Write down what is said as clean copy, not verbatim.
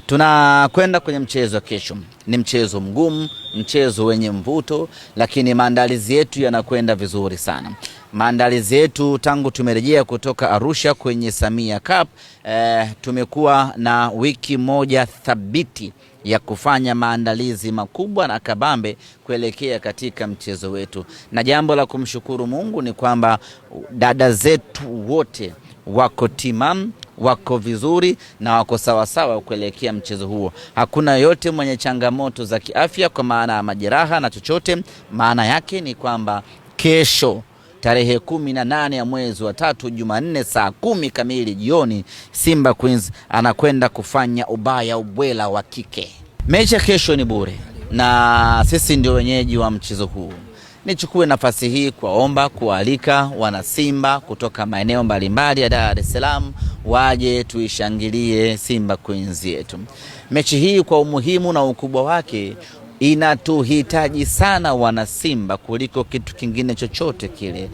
Tunakwenda kwenye mchezo wa kesho. Ni mchezo mgumu, mchezo wenye mvuto, lakini maandalizi yetu yanakwenda vizuri sana. Maandalizi yetu tangu tumerejea kutoka Arusha kwenye Samia Cup, tumekuwa na wiki moja thabiti ya kufanya maandalizi makubwa na kabambe kuelekea katika mchezo wetu, na jambo la kumshukuru Mungu ni kwamba dada zetu wote wako timamu, wako vizuri na wako sawasawa kuelekea mchezo huo. Hakuna yote mwenye changamoto za kiafya kwa maana ya majeraha na chochote. Maana yake ni kwamba kesho tarehe 18 ya mwezi wa tatu, Jumanne saa 10 kamili jioni, Simba Queens anakwenda kufanya ubaya ubwela wa kike. Mechi ya kesho ni bure na sisi ndio wenyeji wa mchezo huu. Nichukue nafasi hii kuwaomba, kuwaalika wanasimba kutoka maeneo mbalimbali ya Dar es Salaam waje tuishangilie Simba Queens yetu. Mechi hii kwa umuhimu na ukubwa wake inatuhitaji sana wanasimba kuliko kitu kingine chochote kile.